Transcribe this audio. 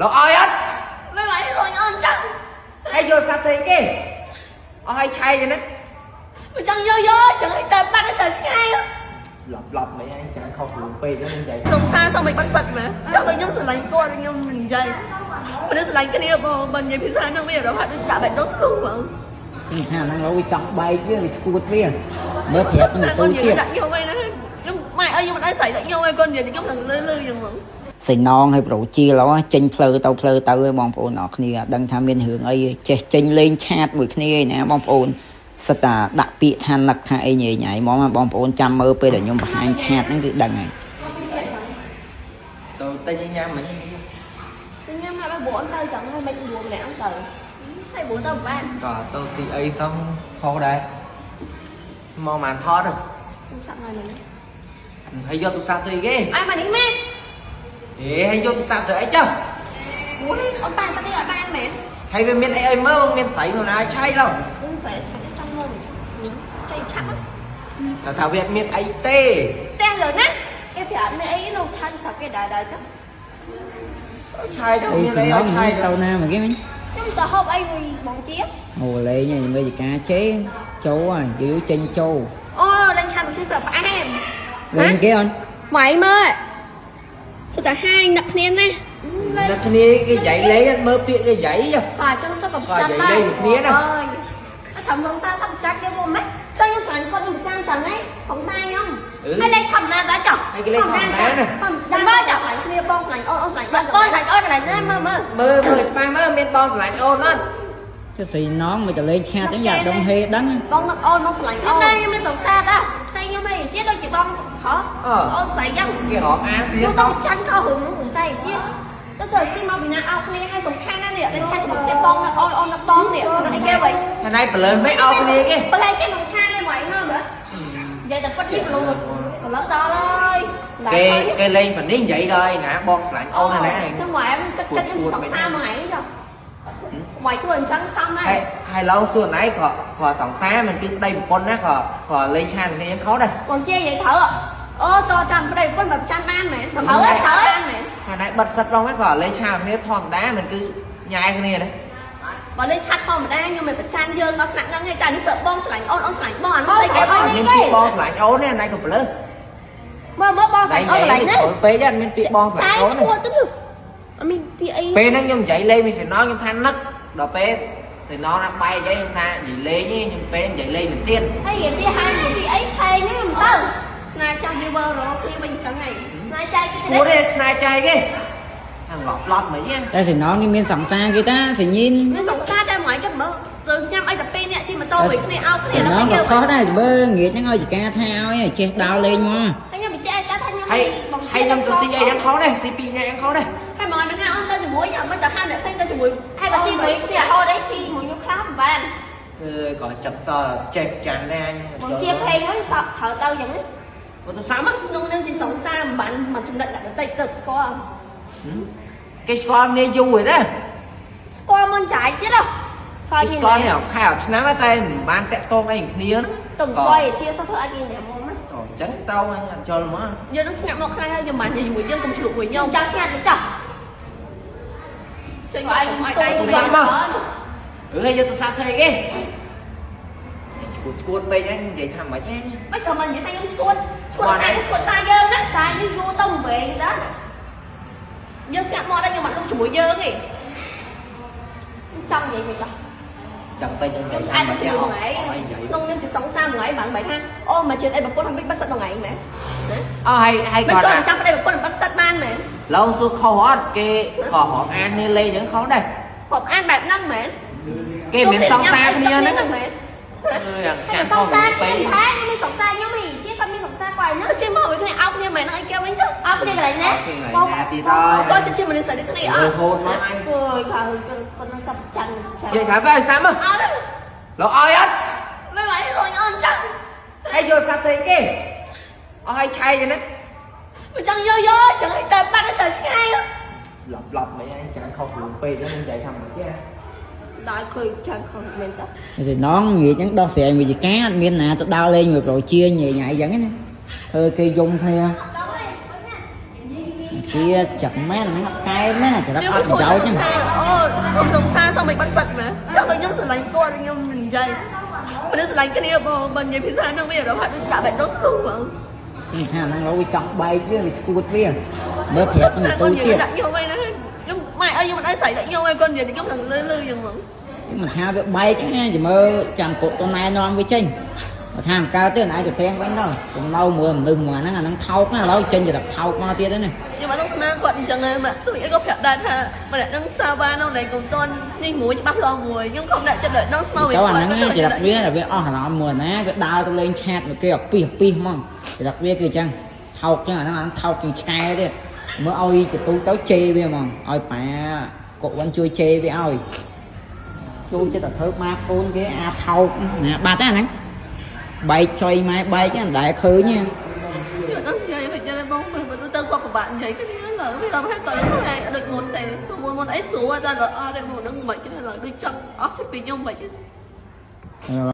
លោកអោយអត់ មិនមករុញអូនចឹង ហើយយកសាប់ទៅគេអស់ឲ្យឆែកហ្នឹងណា មិនចង់យកយកចឹងឲ្យទៅបាត់ទៅឆ្ងាយ ឡប់ឡប់មិនអញចាំខុសរឿងពេកហ្នឹងនិយាយ សង្សារសុំឲ្យបាត់សិតមែនចង់ទៅខ្ញុំស្រឡាញ់គាត់ខ្ញុំមិននិយាយមនុស្សស្រឡាញ់គ្នាបងបើនិយាយភាសាហ្នឹងមានអារម្មណ៍ថាដូចដាក់បេះដូងធ្លុះបង ខ្ញុំថាហ្នឹងលោវាចង់បែកវាវាឈួតវាមើលប្រាប់នឹងទូ និយា ទៀត យដាក់ខ្ញុំអីណាខ្ញុំម៉ែអើយខ្ញុំមិនឲ្យស្រីដាក់ខ្ញុំឲ្យគាត់និយាយខ្ញុំនឹងលឺលឺចឹងហ្មង សៃណងឲ្យប្រូជាឡោចេញផ្លូវទៅផ្លូវទៅឯងបងប្អូនអរគ្នាអត់ដឹងថាមានរឿងអីចេះចេញលេងឆាតមួយគ្នាឯណាបងប្អូនសិតតាដាក់ពាក្យថានឹកថាអីញ៉ៃញ៉ៃហ្មងបងប្អូនចាំមើលពេលដែលខ្ញុំបង្ហាញឆាតហ្នឹងគឺដឹងហើយ ទៅទិញញ៉ាំមិញ ទៅញ៉ាំមកបាយ4ទៅចឹងហើយមិន4ម្នាក់ទៅហើយ4ទៅបាន ក៏ទៅទីអីសោះខុសដែរមកបានថត ទូរស័ព្ទថ្ងៃនេះ ហើយយកទូរស័ព្ទទៅគេ អីមកនេះមែន ហេហើយយកទូរស័ព្ទទៅអីចុះ អូនបានស្ទីអត់បានមែន ហើយវាមានអីអីមើលមានស្រីខ្លួនណាឆែកឡង អូនស្រីឆាប់ចង់មើលចៃឆាប់ តែថាវាមានអីទេ ផ្ទះលើណាគេប្រាប់មានអីនោះឆាយសាប់គេដែរដែរចឹង ឆែកទៅ អី មានអី សៃណង ឲ្យឆែក ទៅណាមកគេមិញ ខ្ញុំទៅហូបអីមួយបងជា អូលេងឯងមើលចកាជេចូលហើយយូរចេញចូល អូលេងឆាប់គឺសើផ្អែម លេងគេអូន ម៉ៃមើលសុទ្ធតែហាយនឹកគ្នាណា តែគ្នាគេនិយាយលេងមើលពាក្យគេនិយាយចុះ បាទចឹងសឹកកំចាត់ បាទនិយាយលេងមួយគ្នាណា អើយធ្វើសង្សារធម្មចាត់គេមកម៉េច ចង់ខ្ញុំស្រឡាញ់គាត់ខ្ញុំចាំចឹងហីសង្សារខ្ញុំ ហើយលេងធម្មតាដែរចុះ ហើយគេលេងធម្មតាណា ធម្មតាចាស្រឡាញ់គ្នាបងស្រឡាញ់អូនអូនស្រឡាញ់ បងបងស្រឡាញ់អូនកន្លែងណាមើលមើល មើលមើលច្បាស់មើលមានបងស្រឡាញ់អូនអត់ ចុះសៃណងមកទៅលេងឆាតហ្នឹងយ៉ាដងហេដឹង បងនឹកអូនបងស្រឡាញ់ ខ្ញុំ អូន ដែរខ្ញុំមានសង្សារដែរហើយខ្ញុំឯងជាដូចជាបងហ៎អូនស្រីចឹង គេរកអានគ្នា ខ្ញុំទៅចាញ់ខោរឿងនោះស្រីជា ទៅចូលជិះមកពីណាអោគ្នាហើយសំខាន់ណាស់នេះលេងឆាជាមួយគ្នាបងនឹកអូនអូននឹកបងនេះនឹកអីគេវិញ ថ្ងៃណៃព្រលឹមមិនអោគ្នាគេ បន្លែគេក្នុងឆានេះមកអីមើលមើល និយាយតែពិតជាប្រឡូប្រឡូដល់ហើយ គេគេលេងប៉នេះនិយាយដល់ឯណាបងស្រឡាញ់អូនណា ចាំមកឯងគិតចិត្តខ្ញុំសង្សារមកឯងចុះមកធ្វើអញ្ចឹងសមហើ ហើយ យហើយឡងសួរណៃក៏ក៏សង្សារមិនគឺប្តីប្រពន្ធណាក៏ក៏លេងឆានគ្នាខុសដែរ បងជានិយាយត្រូវ អូតចាំប្តីប្រពន្ធមកចាំបានមែនត្រូវត្រូវបានមែន ថ្ងៃណៃបិទសិតឡងហ្នឹងក៏លេងឆានគ្នាធម្មតាមិនគឺញ៉ែគ្នាណា បើលេងឆាត់ធម្មតាខ្ញុំមិនប្រច័នយើងដល់ថ្នាក់ហ្នឹងទេតែនេះសើបងស្រឡាញ់អូនអូនស្រឡាញ់បងអានោះស្អីគេ អ អី ត់មានពាក្យបងស្រឡាញ់អូនទេណៃក៏ព្រលឹម មើលមើលបងស្រីអូនកន្លែងណា ពេកអត់មានពាក្យបងស្រឡា ចា ញ់អូន ឈួតទៅនោះអត់មានពាក្យអី ពេលហ្នឹងខ្ញុំនិយាយលេងមួយសេណងខ្ញុំថានឹកដល់ពេលសេណងណាបែកអីខ្ញុំថានិយាយលេងខ្ញុំពេលនិយាយលេងមិនទៀត ហើយនិយាយជាហាយនិយាយពីអីផែងហ្នឹងមិនទៅ ស្នេហ៍ចាស់វាវិលរកគ្នាវិញអញ្ចឹងហី ស្នេហ៍ចៃគេ គួរទេស្នេហ៍ចៃគេថាងប់ឡប់មិនហ្នឹង តែសៃណងគេមានសង្សារគេតាសញិន មានសង្សារតែមួយចិត្តមើលទៅញ៉ាំអីតែពីរនាក់ជិះម៉ូតូមួយគ្នាអោគ្នា សៃ ដល់ ណង គេវិញ ក៏ខុសដែរបើងាកហ្នឹងឲ្យចកាថាឲ្យចេះដើរលេងមក ហើយខ្ញុំបញ្ជាក់ឲ្យតាថាខ្ញុំ ហើយហើយខ្ញុំទៅស៊ីអីយ៉ាងខុសដែរស៊ីពីរនាក់យ៉ាងខុសដែរ ហើយមកឲ្យមិនថាអូនទៅជាមួយមិនទៅហាអ្នកផ្សេងទៅជាមួយ ហើយបើស៊ីមួយគ្នាហត់អីស៊ីមួយខ្ញុំខ្លះមិនបាន គឺក៏ចាប់សចេះចាន់ដែរអញ បងជាផេងហ្នឹងតត្រូវទៅយ៉ាងនេះ មកទៅសាំ ក្នុងនឹងជាសង្សារមិនបានមកចំណិតដាក់បន្តិចទៅស្គាល់ គេស្គាល់គ្នាយូរហើយណា ស្គាល់មុនចាយទៀតហ៎ គេស្គាល់នេះខែអត់ឆ្នាំតែមិនបានតាក់ទងអីគ្នាហ្នឹង ទុំស្គាល់ជាសោះធ្វើឲ្យគេញ៉ាំមកណា អញ្ចឹងតោអញអត់ជល់មក យើងនឹងស្ងាត់មកខ្លះហើយខ្ញុំបាននិយាយជាមួយយើងកុំឆ្លុះមួយខ្ញុំ ខ្ញុំចង់ស្ងាត់ទៅចោះ ចេញមកឲ្យដៃ ទូរស័ព្ទមកអឺយកទូរស័ព្ទធ្វើអីគេឈួតឈួតពេកហ្នឹងនិយាយថាម៉េចហ្នឹង មិនក៏មិននិយាយថាខ្ញុំឈួតឈួតតែឈួតតាយើងណា ចាយនេះយូរទៅវែងតា យើងស្ងាត់មកដល់ខ្ញុំអត់លុះជាមួយយើងទេ ចង់និយាយមិនចោះ ចាំពេកហ្នឹងនិយាយ ខ្ញុំឆ្អែត ថាម៉េច ជាមួយ អ ថ្ងៃ ត់និយាយ ក្នុងនាមជាសង្សារមួយថ្ងៃបានបែរថាអូមកជិតអីប្រពន្ធមិនបាត់សិតមួយថ្ងៃមែនណា អស់ហើយហើយ មិន គាត់ ក៏ចាំប្តីប្រពន្ធបាត់សិតបានមែន ឡងសួរខុសអត់គេក៏រាប់អាននេះលេងហ្នឹងខុសដែរ រាប់អានបែបហ្នឹងមែន គេមិនសង្សារគ្នាហ្នឹង មែន អឺយ៉ាង តែ ចាស់ខុស សង្សារ ពេក ខ្ញុំថាខ្ញុំមានសង្សារខ្ញុំហីជាគាត់មានសង្សារគាត់ណា ទៅជិះមកមួយគ្នាអោបគ្នាមែនហ្នឹងអីគេវិញចុះ អត់គ្នាកន្លែងណា គេថ្ងៃណាទៀតហើយ គាត់ជាមនុស្សស្រីគ្នាអ រ ត់ ហូតមកអញ អូយគាត់គាត់នឹងសពចាន់ចា និយាយច្រើនទៅឲ្យសាំ អត់ លោកអោយអត់ មិនមករុញអូនចឹង ហើយយកសាប់ទៅគេអស់ឲ្យឆែកហ្នឹង មិនចង់យកយកចឹងឲ្យទៅបាត់ទៅឆ្ងាយ ឡប់ឡប់មិនអញចាំខុសរឿងពេកហ្នឹងនិយាយថាម៉េចទេ ដល់ឃើញចាន់ខំមែនតា សៃណងងាកហ្នឹងដោះស្រាយវិជ្ជការអត់មានណាទៅដើរលេងមួយប្រូជាញ៉ៃញ៉ៃអញ្ចឹងណាធ្វើគេយំគ្នា ជាចឹងមែនហ្នឹងអត់កែមែនចរិតអត់ប្រយោជន៍ហ្នឹង អូកុំសង្សារសុំឲ្យបាត់សិតមែនចង់ឲ្យខ្ញុំស្រឡាញ់គាត់ខ្ញុំមិននិយាយមនុស្សស្រឡាញ់គ្នាបងបើនិយាយភាសាហ្នឹងមានអារម្មណ៍ថាដូចដាក់បេះដូងធ្លុះបង ខ្ញុំថាហ្នឹងឡើយវាចង់បែកវាវាស្គួតវាមើលប្រាប់ទៅទូទៀត ដាក់ខ្ញុំអីណាខ្ញុំម៉ែឲ្យខ្ញុំមិនឲ្យស្រីដាក់ខ្ញុំឲ្យគាត់និយាយខ្ញុំនឹងលឺលឺយ៉ាងហ្មង ខ្ញុំមិនថាវាបែកណាចាំមើលចាំកុកទៅណែនាំវាចេញបើថាមិនកើតទេឯងទៅផ្ទះវិញដល់កុំនៅមើលមនុស្សមួយហ្នឹងអាហ្នឹងថោកណាឥឡូវចេញចរិតថោកមកទៀតហ្នឹងណា ខ្ញុំអត់នឹងស្មានគាត់អញ្ចឹងឯងម៉ាក់ទូអីក៏ប្រាប់ដែរថាម្នាក់នឹងសាវ៉ានៅណៃកុំតន់នេះមួយច្បាស់ឡងមួយខ្ញុំខំដាក់ចិត្តដល់នឹងស្មៅ ទៅអាហ្នឹងចរិតវាដល់វាអស់អារម្មណ៍មួយណាវាដើរទៅលេងឆាតមួយគេអាពីសអាពីសហ្មងចរិតវាគឺអញ្ចឹងថោកចឹងអាហ្នឹងអាហ្នឹងថោកជាងឆ្កែទៀតមើលឲ្យទទូចទៅជេរវាហ្មងឲ្យប៉ាកុកវិនជួយជេរវាឲ្យជួយចិត្តតែធ្វើបាបកូនគេអាថោកណាបាត់ហ្នឹងអាហ្នឹងបែកចុយម៉ែបែកហ្នឹងមិនដែលឃើញទេ ខ្ញុំអត់និយាយមិនចឹងបងមើលទៅគាត់ពិបាកនិយាយគ្នាឡើយវាដល់ហើយគាត់នឹងថ្ងៃដូចមុនទេមុនមុនអីស្រួលតែអត់ទេមុននឹងមិនចឹងឡើយដូចចង់អស់ពីខ្ញុំមិនចឹង